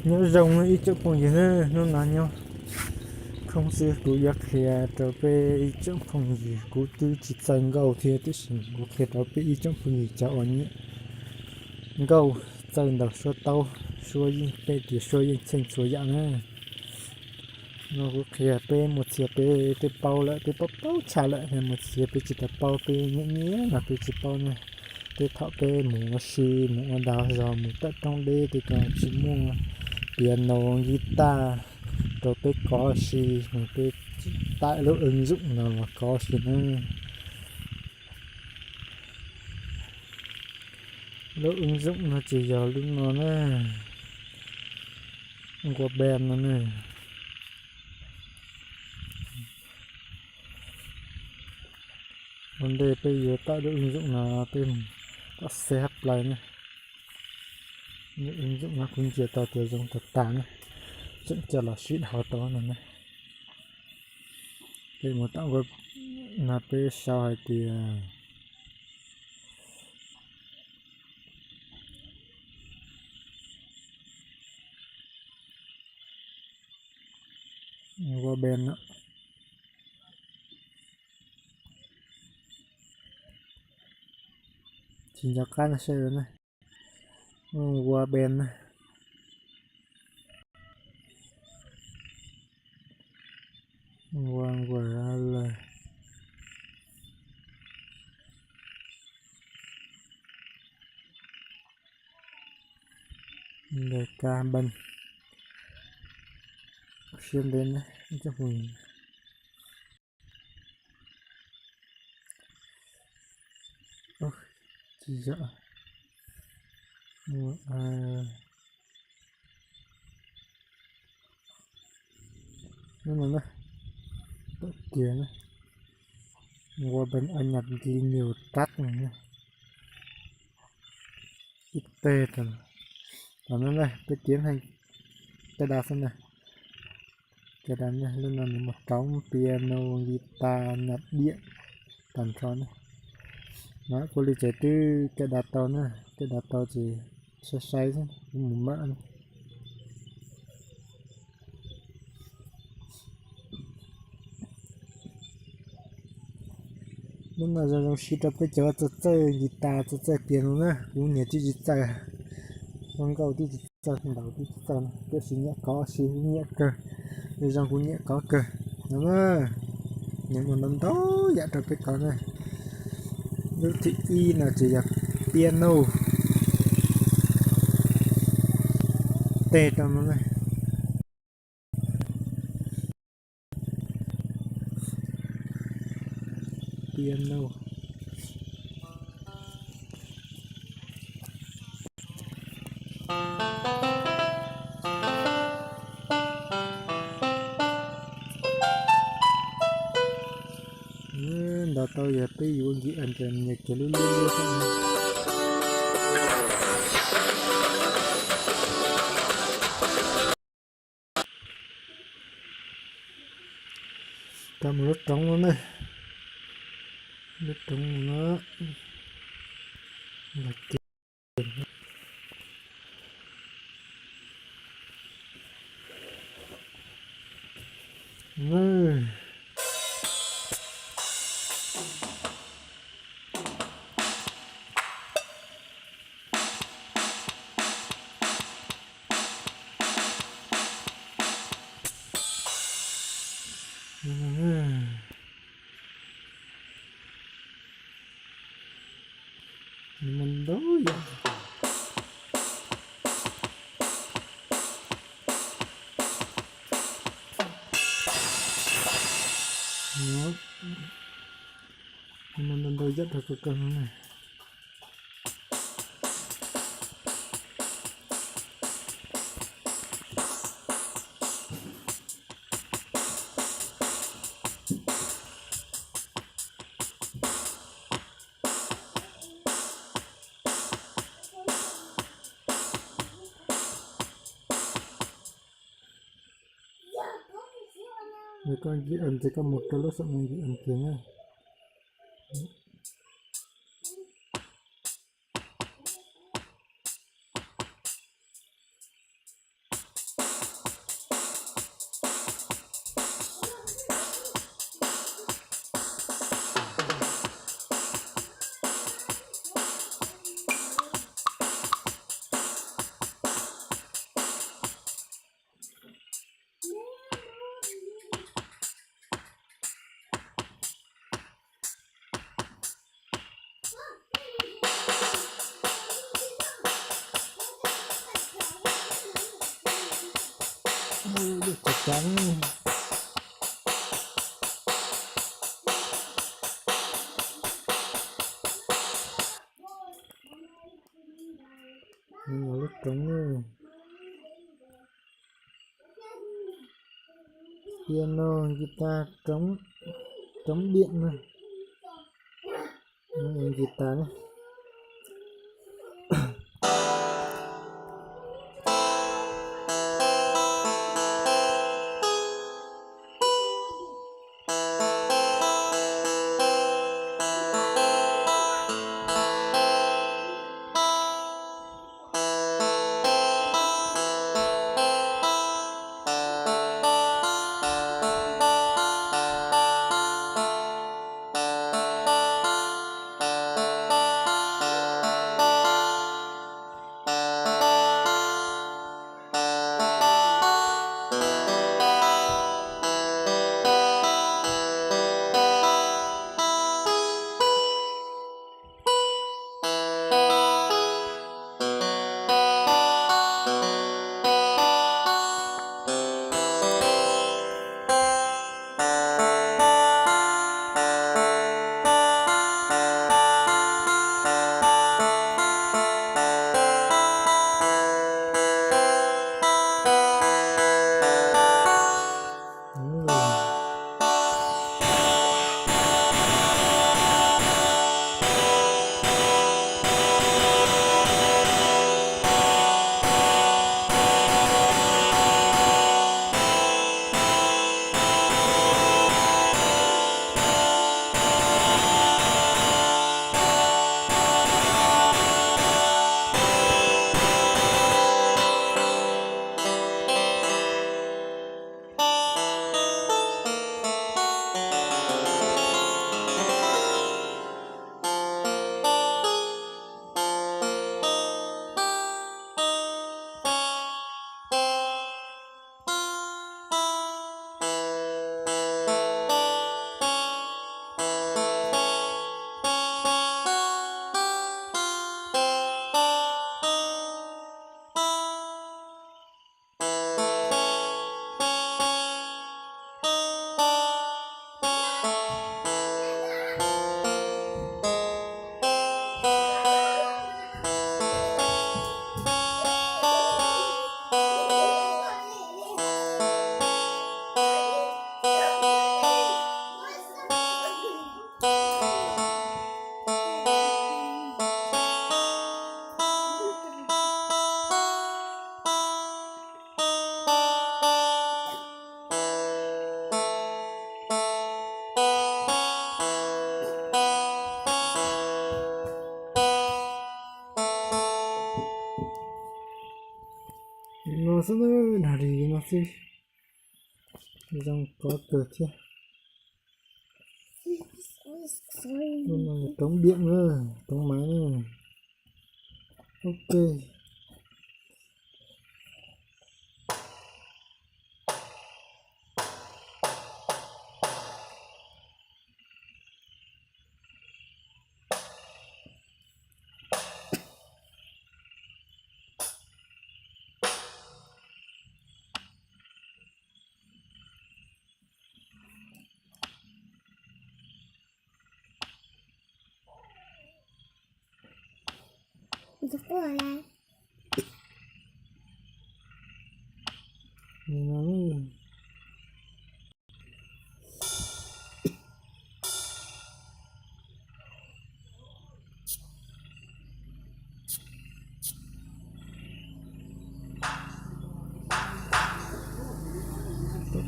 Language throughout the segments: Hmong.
Nyob zoo ib tsoom phooj ywg na, hnub no nyob khoob xwb kuv yuav qhia rau peb ib tsoom phooj ywg, kuv twb tsis txawj nkauj thiab tiam sis kuv qhia rau peb ib tsoom phooj ywg cov uas nyiam nkauj txawj ntaus suab taub, suab yeej peb tias suab yeej txheej txhua yam na. No kuv qhia peb mus txiav peb tej paub lawm, peb paub paub tshaj lawm, mus txiav peb tsis tau paub, peb nyiam nyiam mas peb tsis paub na. Tej thaum peb mus ua si, mus ua dag zog, mus tom roob deb tej ko tsis muaj piano, guitar rau peb kov si, peb tải lub ứng dụng no los kov si na. Lub ứng dụng no ces yog lub no na, Waband no na. Ua ntej peb yuav tải lub ứng dụng no peb mus tom C H Play na. Lub ứng dụng no kuv ntsia tau tias zoo tas tas na, tseem coj los sib dhos tau no na. Peb mus tom web no peb sau hais tias Waband no. Tsis nco qab no saib na. Waband na. Wa wa la. Ntawm kab npaj siab ntev na ib tsoom phooj ywg. Tsis yog. Lub no na, tawm kiag na, Waband nhập ghi nhiều track no na. Ib teg tam no na, peb tiav cài đặt xwb na. Cài đặt na, lub no nws muaj trống, piano, guitar, nhập điện tag nrho na. Kuv li ces twb cài đặt tau na, cài đặt tau ces saib saib xwb, kuv mus maj na. Lub no zoo zoo siv rau peb cov txawj txawj guitar, txawj txawj piano na, kuv niam twb tsis txawj, zoo nkauj twb tsis txawj, ntaus twb tsis txawj, tiam sis nyiam kov siv nyiam kawg, zoo kuv nyiam kov kawg no na. Nws muaj ntau ntau yam rau peb kov na. Lub thib ib no ces yog piano, teg rau no na. Piano. Ntaus tau yog peb yuav nkim es nws kiag lub lub lub xwb. Tau mus lub roob no na, lub roob no los kiag. Nws muaj ntau yam, nws muaj ntau ntau yam rau kawg kawg no na. Nws koj nkim es ces koj mus rau lub saum no nkim es kiag na. Ua lub cov cas na. Nws yog lub trống na. Piano, guitar, trống, trống điện na. Guitar na. No xwb, nrog li no xwb. Zoo kov kawg thiab. Lub no yog trống điện na, trống máy na. Ok.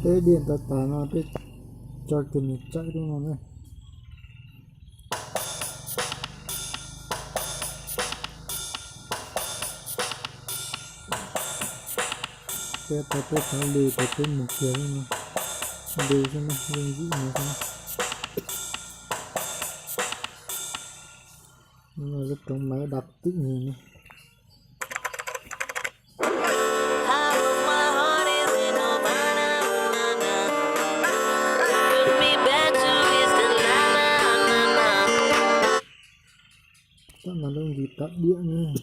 Peb điện tau tas no peb tso kiag nws tsaim lub no na. Peb tau peb xav lw ces peb mus kiag lub no, lw xwb na, yooj yim no xwb na. Lub no lub trống máy đập tịnh nice na. Tab no lub guitar điện na.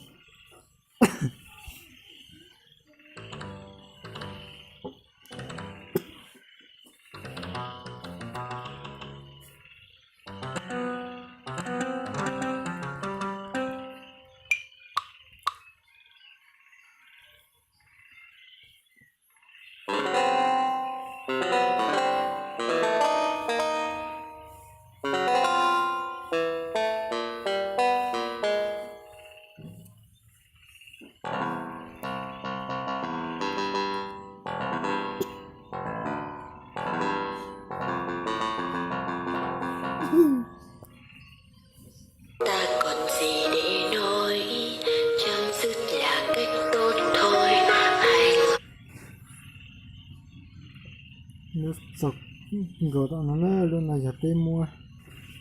Txog nkaus tom no na, lub no yog peb muab,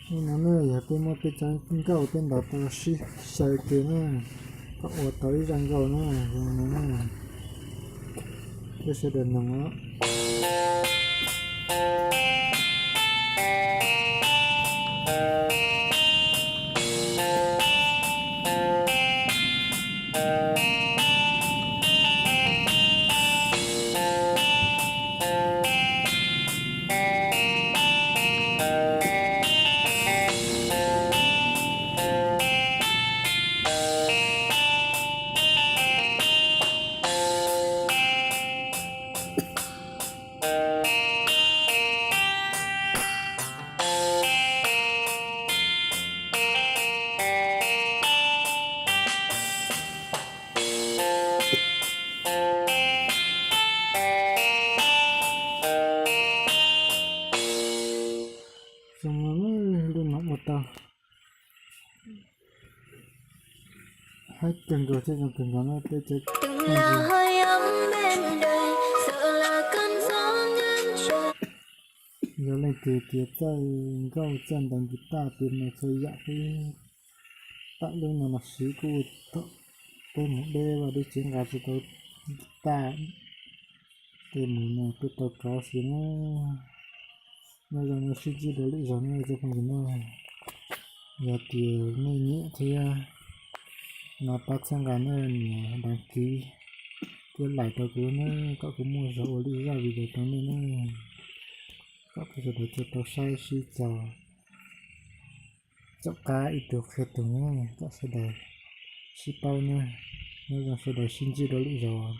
lub no na yog peb muab peb cov nkauj peb ntaus tau sib xyaw kiag na, kom ua tau ib zaj nkauj na, zoo no na. Peb sawv daws noog os. Zoo no, lub no ua tau haib kawg nkaus thiab zoo kawg nkaus na, peb cov. Yog leej twg tias txawj nkauj txawj ntaus nkiv taj, tiv no txhua yam peb tam lub no los siv kuj thaum peb mus deb vaj deb tsev nqa tsis tau nkiv taj, tej mus no peb tau kov xwb na. Nyob zoo nej sib ntsib dua lwm zaus na cov phooj ywg na. Yog tias nej nyiam thiab no pab txhawb nqa nej nias đăng ký thiab like rau kuv na, kom kuv muaj zog ua lwm zaj video rau nej na, kom peb sawv daws thiaj tau saib sib txog caum qab ib tug qhia tug na, kom sawv daws sib paub na. Nyob zoo sawv daws sib ntsib dua lwm zaus.